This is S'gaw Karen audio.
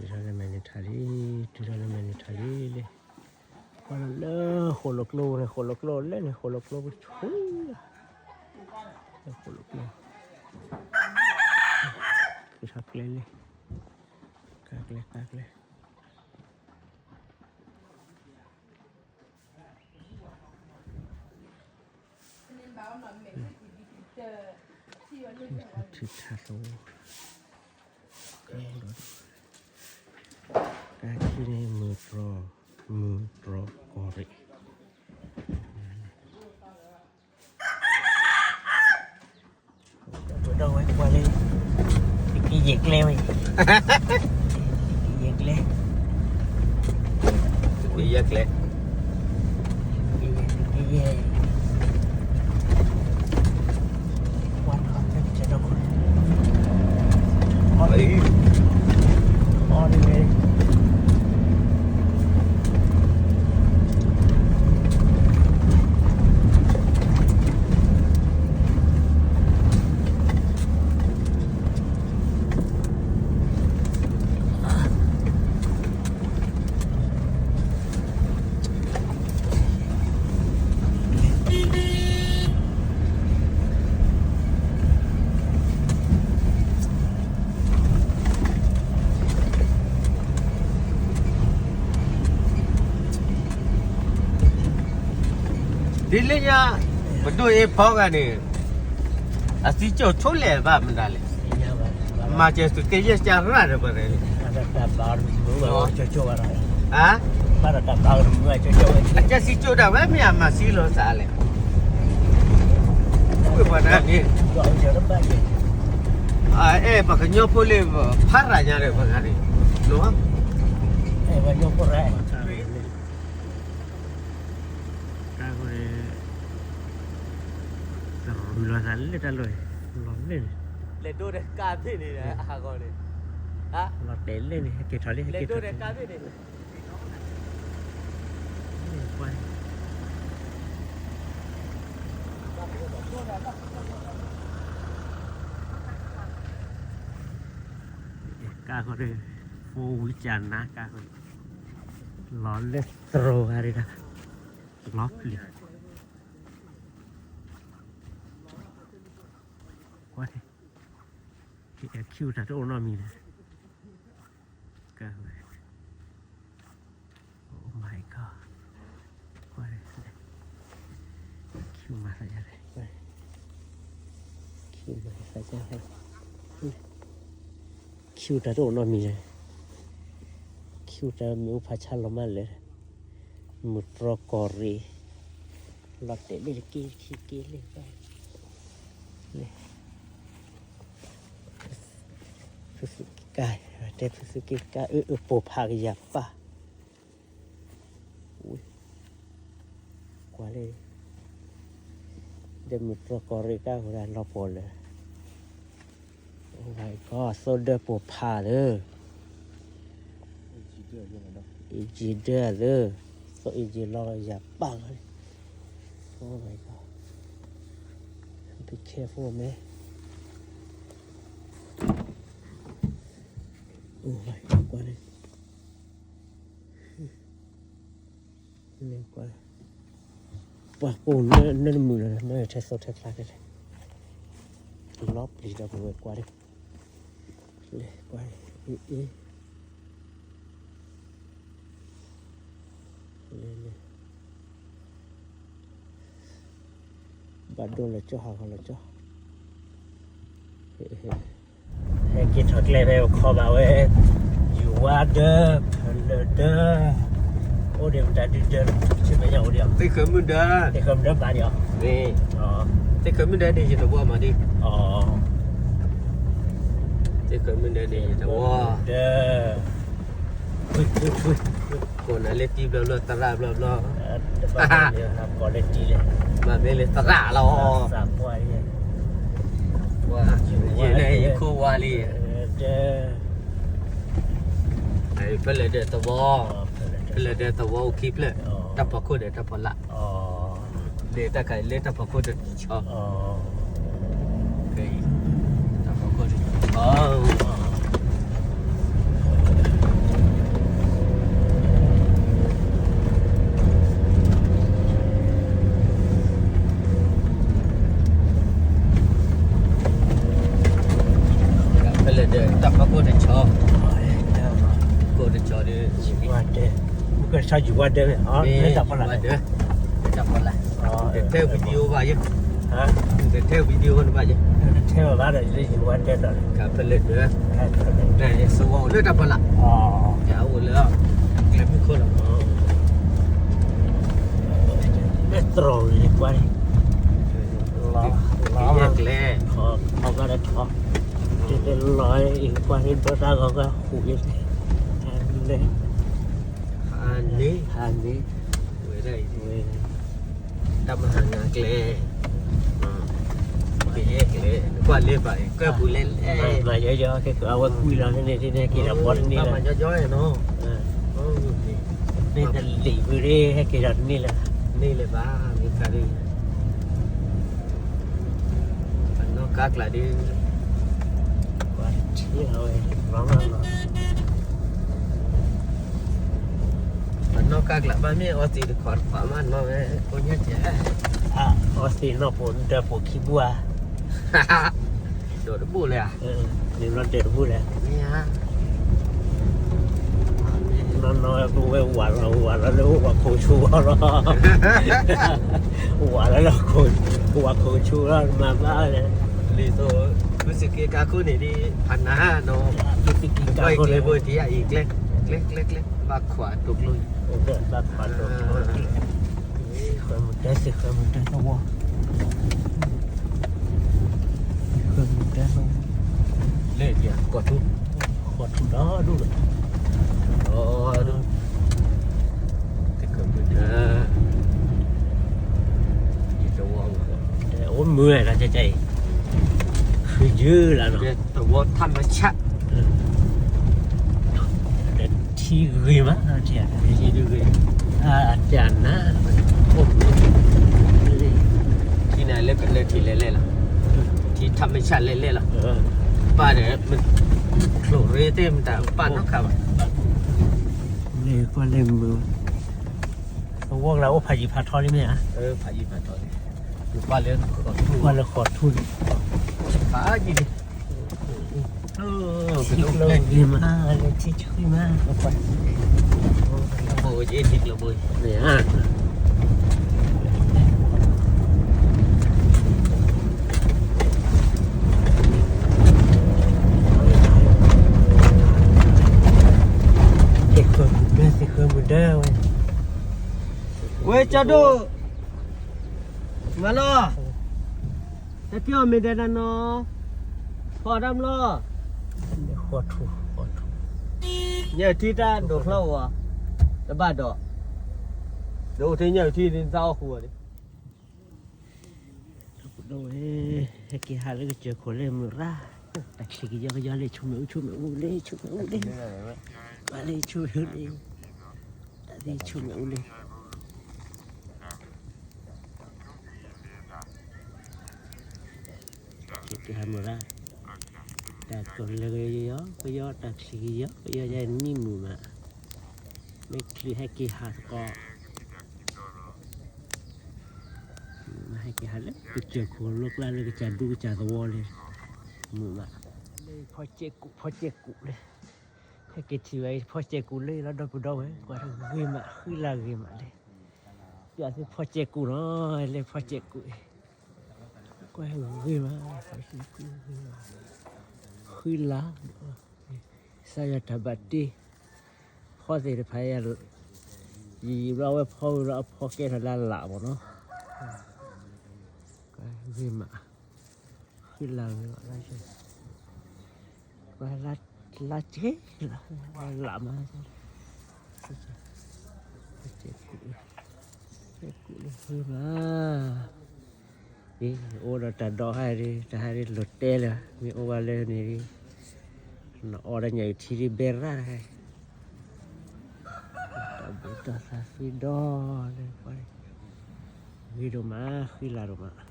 တုၤထီၣ်လၢမဲာ်နုာ်ထါလံ, တုၤထီၣ်လၢမဲာ်နုာ်ထါလံလံ. ကွၢ်လၢဃိၣ်လိာ်ကျိန့ၣ်, ဃိၣ်လိာ်ကျိလၢန့ၣ်, ဃိၣ်လိာ်ကျိပဆူၣ်လီၤ. ဃိၣ်လိာ်ကျိ, တုၤထီၣ်ကျဲလံ, ကါကျဲ, ကါကျဲ. ထံထါသဝီ, တၢ်ခံန့ၣ် မုၢ်တြီ, မုၢ်တြီကီၢ်ရ့ၣ်. ဒီးဝဲကွၢ်လၢ ကယဲၢ်ကျဲဝဲ, ကယဲၢ်ကျဲ, ကယဲၢ်ကျဲ, ကယဲၢ်, ကယဲၢ်, ကွၢ်လၢ ဒ်လၢညါ ပဒိၣ်အ့ၣ်ဖီဂၤန့ၣ် အစံကၠိၣ်ဆိလဲၣ်ဘၣ်မနုၤလဲၣ်, မၤစၢၤသုးက့ယဲၢ်စၢ်ရၣ်ဒီးပှၤန့ၣ်, အစံကၠိၣ်တၢ်ဝဲမ့ၢ်အမၤစံလီၤသးလဲၣ်, ဝဲပှၤန့ၣ်, အဲၣ်ပှၤကညီဖိလၢ ဖးရၤညါဒီးပှၤဂၤန့ၣ်, တၢ်ဃိန့ၣ် သရူးလီၤသးလၢတၢ်လီၢ်အံၤ, လီၤလၢန့ၣ်, လဲၤဒိဒီးကါဖ့ၣ်န့ၣ် အဂီၢ်န့ၣ်, လီၤတဲာ်လၢန့ၣ် ဟဲက့ၤထီၣ်လၢ ဟဲက့ၤထီၣ်လၢ လဲၤဒိဒီးကါဖ့ၣ်န့ၣ်, ကါဃိန့ၣ် ဖိဝံကၢ်နါကါဃိန့ၣ်, လီၤလၢသရိာ်ဂၤဒၣ်, လီၤပျံၤ, ကွၢ်, ခံတၢ်တအိၣ်နီတမံၤလဲၣ်, ကါဃိန့ၣ် Oh my god. ကွၢ်, ခံမၤသးယါလဲၣ်, ကွၢ်, ခံမၤသးယါလဲၣ်, ခံတၢ်တအိၣ်နီတမံၤလဲၣ်, ခံတၢ်မ့ၣ်အူဖးဆါလီၤမးလၢာ်, မုၢ်တြီကီၢ်ရ့ၣ်, လီၤတဲာ်လၢက့ၤခံက့ၤလၢာ်, လၢ ဖုသုးက့ကါ, တဲဖုသုးက့ကါ အၢ အၢ ပိာ်ဖးကယၤပၢ်, ကွၢ်လၢ ဒီးမုၢ်တြီကီၢ်ရ့ၣ်ကါဃိဒၣ်လီၤပှီၢ်လၢာ်, Oh my god, သိဒၢပိာ်ဖးလၢာ်, အ့ၣ်ကၠံဒၢလၢာ်, သိအ့ၣ်ကၠံလီၤယၤပၢ်လီၤ, Oh my god, be careful man. Oh my god, ကွၢ်န့ၣ်, န့ၣ်ကွၢ်, ပှၤကိးနၢနမုာ်လီၤ, နထဲသိထဲဖျါတဲလဲၣ်, လီၤပျံၤဒီးပဝဲကွၢ်န့ၣ်, လဲၤကွၢ်, အ့ၣ်, လဲၤ, လဲၤ, ဘၣ်ဒိလီၤကၠီ ဟးဂီၤလီၤကၠီ, ဟဲက့ၤထီၣ်ကျဲဖဲပခီဘၣ်ဝဲ, ယူၤဝါဒၢ, ဖလၢၢ်ဒၢ, အိၣ်ဒံးမတၤဒုဒၢ, ဆ့မဲာ်ညါအိၣ်ဒံး, သ့ၣ်ဃၢၤမုၢ်ဒၢ, သ့ၣ်ဃၢၤမုၢ်ဒၢဘၣ်ဒံး, သ့ၣ်ဃၢၤမုၢ်ဒၢန့ၣ်ယတဝီမးဒံး, သ့ၣ်ဃၢၤမုၢ်ဒၢန့ၣ်ယတဝီ, ကိးနၤလၢတံၤဘျီဘျီ သရၣ်ဘျီဘျီ, မ့ၢ်လၢသရၣ်လီၤ, ယဲန့ၣ်ယခိၣ်ဝါလံ, ဖဲလဲၣ်ဒီးသဝီ, ဖဲလဲၣ်ဒီးသဝီအိၣ်ခံဖျၢၣ်, တၢ်ဖီခိၣ်ဒီးတၢ်ဖီလာ်, လၢတၢ်ခါလၢတၢ်ဖီခိၣ်တဆီ, တၢ်ဖီခိၣ်တဆီ, အၢ တၢ်ဖီခိၣ်တဆီ, အၢ တၢ်ယူၤဝါဒၢမ့ၢ် လၢတၢ်ဖီလာ်, လၢတၢ်ဖီလာ်, တထဲ video ဘၣ်ယဲ, တထဲ video ဘၣ်ယဲ, တထဲဘၣ်ဘၣ်ဒီး လၢယူၤဝါဒၢဒီး ကဖဲလဲၣ်ဒၢ, တၢ်ယဲ စဝီအိၣ်လၢတၢ်ဖီလာ်, ယအိၣ်လၢ ကျဲမုၢ်ခိၣ်လီၤ, မ့ၢ်တြီၤလံကွၢ်န့ၣ်, လီၤ, လီၤ, ခီဘၣ်ဒီးထီ, တလီၤအံၤကွၢ်န့ၣ် ဒိတၢ်ဂီၤကွၢ်ဟူးယဲ, လဲၣ် ဟါန့ၣ်, ဟါန့ၣ်, ဝဲဒၣ်အံၤ, တၢ်မဟါနၤကျဲ, ကယဲၢ်ကျဲ, ကွၢ်လၢဘၣ်အံၤ ကၢၢ်ပူၤလဲၣ်လဲၣ်, မၤယီယီ ခဲကီး အဝဲကွံာ်လီၤန့ၣ် ဒ်န့ၣ်က့ၤဒီးဘီတန့ၢ်လၢၤ, မ့ၢ်တလံၤဝံၤဒ် ဟဲက့ၤဒီးတန့ၢ်လၢၤ, န့ၢ်လၢၤဘၣ် မ့ၢ်ခါဒ် အနီၢ်ကါကျါဒ်, ပှၤထံၣ်အဝဲ, အနီၢ်ကါကျါ ဘၣ်မ့ၢ်အီသံးတခီတပၤမးနီၤဝဲ, ကိးညါကဲ, အီသံးနီၢ်ပိာ်ဒၢပိာ်ခံဘူၣ်ဧါ, ဒိးတဘူၣ်လၢၤဧါ, န့ၣ်လီၤဒၢးတဘူၣ်လၢၤ, နီၢ်နီၢ်ဝဲပဝဲဝးလီၤ ဝးလီၤလၢပှၤခိးဆူအီၤလီၤ, ဝးလီၤလၢ ပှၤခိးဆူလီၤ မၤဘၣ်လဲၣ်, လံာ်သိး, ဖုစက့ကါခိၣ်န့ၣ်ဒ် ဖးနၤနီၤ, ဖုစက့ကါခိၣ်န့ၣ် ကျဲ, ကျဲ, ကျဲ, ကျဲ, ဘၣ်ခွးတိၤကျိ, ဘၣ်ခွးတိၤကျိ, ဃၢမုၢ်တၢ် သ့ၣ်ဃၢမုၢ်တၢ်သဝီ, ဃၢမုၢ်တၢ်သဝီ, လၢကီၢ်ထူ, ကီၢ်ထူဒီဒူၣ်ဒီး, ဒီဒူၣ်, သ့ၣ်ဃၢမုၢ်တၢ်, အိၣ်မုာ်ဝဲဒၣ် ကဲကဲအံၤ, ဃုယုၢ်လၢနီၤ, သဝီထၣ်မဆၣ်, ဒီးထံဂ့ၤမး, ထံဂ့ၤ, အတနၤ, အိၣ်မုာ်, ထံန့ၣ်လၢကလၢထံလဲၣ်လဲၣ်လီၤ, ထံထၣ်မဆၣ်လဲၣ်လဲၣ်လီၤ, ပၢ်ဒီး, ချိၣ်ရ့သ့ၣ်မတၤပၢ်နီတခါဘၣ်, လၢကွၢ်လၢမုာ်, သဝီကျါအိၣ်ဖးယံၤဖးထီလံမ့ၢ်ဧါ, ဖးယံၤဖးထီလံ, ကွၢ်လၢဃီးထူ, ကွၢ်လၢဃီးထူန့ၣ်, ဖးယံၤလံ, ထံကျိဂ့ၤမး, လၢထံဆှံမး, ဘိယ့ထံကျိဘိ, မ့ၢ်ဧါ သ့ၣ်ဃၢမုၢ်ဒၢ သ့ၣ်ဃၢမုၢ်ဒၢဝဲ, ဝဲကၠီဒိၣ်, မၤလီၤ, တၢ်ပျီၢ်မ့ၢ်ဒဲးနၤနီၤ, ဖီတၢ်မျီ, ဃီးထူ, ဃီးထူ, ညၣ်ထံတၢ်ဒိးဖျီဝဲ, တဘၣ်ဒီး, ဒီးအိၣ်ထဲညၣ်ထံန့ၣ် သးအီၣ်ဃုာ်ဝဲန့ၣ် ဒီပုၢ်ဒီဝဲၢ်, ဟဲက့ၤဟးလၢကစၢၢ်ခိၣ်လၢမုၢ်ရၣ်, တၢ်ချံကယီကယီလၢဆိမဲာ်အူဆိမဲာ်အူလၢဆိမဲာ်အူလၢ, မၤလၢဆိမဲာ်အူလၢ, တၢ်သ့ဆိမဲာ်အူလၢ, က့ၤဟးမုၢ်ရၣ်, တၢ်ကီၢ်လၢကယီကယီ တၢ်ချံကယီကယီယဲနံၣ်မုာ်မး, မ့ၢ်ချုးဟဲက့ၤဟးသကိး မ့ၢ်ဟဲက့ၤဟးလၢကစၢၢ်ခိၣ်လိကျါလၢကစၢ်ဒူကစၢ်သဝီလၢ, မုာ်မး, လၢဖီစဲးကူး ဖီစဲးကူးလၢ, ဟဲက့ၤထံၣ်ဝဲဖီစဲးကူးလၢလီၤ ဒီပုၢ်ဒီဝဲၢ်, ကွၢ်ဂ့ၤမး ဃံလၤဂ့ၤမးလၢ, ပျၢ်သုဖီစဲးကူးနီၤ, လၢဖီစဲးကူး, ကွၢ်ဂ့ၤမး ဖီစဲးကူးဂ့ၤမး, ဃံလၤ စးယွၤတၢ်ဘၣ်တ့, ဖီသ့ၣ်တဖၣ်ယၤ, ယံာ်ဘျီဝဲဖီဝဲဘျီအဖီကဲထီၣ်လၢအလးမ့ၢ်နီၤ, ဂ့ၤမး, ဃံလၤဂ့ၤမး, လါက့, လါမး, ကူးလၢဃံမး, အ့ အိၣ်ဒီးတၢ်ဒီဟါဒ် တၢ်ဟါဒ်လိၤတဲလၢၤ မ့ၢ်အိၣ်ဘၣ်လၢန့ၣ်ဒ် နအီၣ်ဒီးညၣ်အုၣ်ထံဒ်ဘဲရၣ်တဟါ, တၢ်ဘျုးတၢ်သးသံဒီလၢပှၤ, ဂ့ၤဒိၣ်မး ဃံလၤဒိၣ်မး,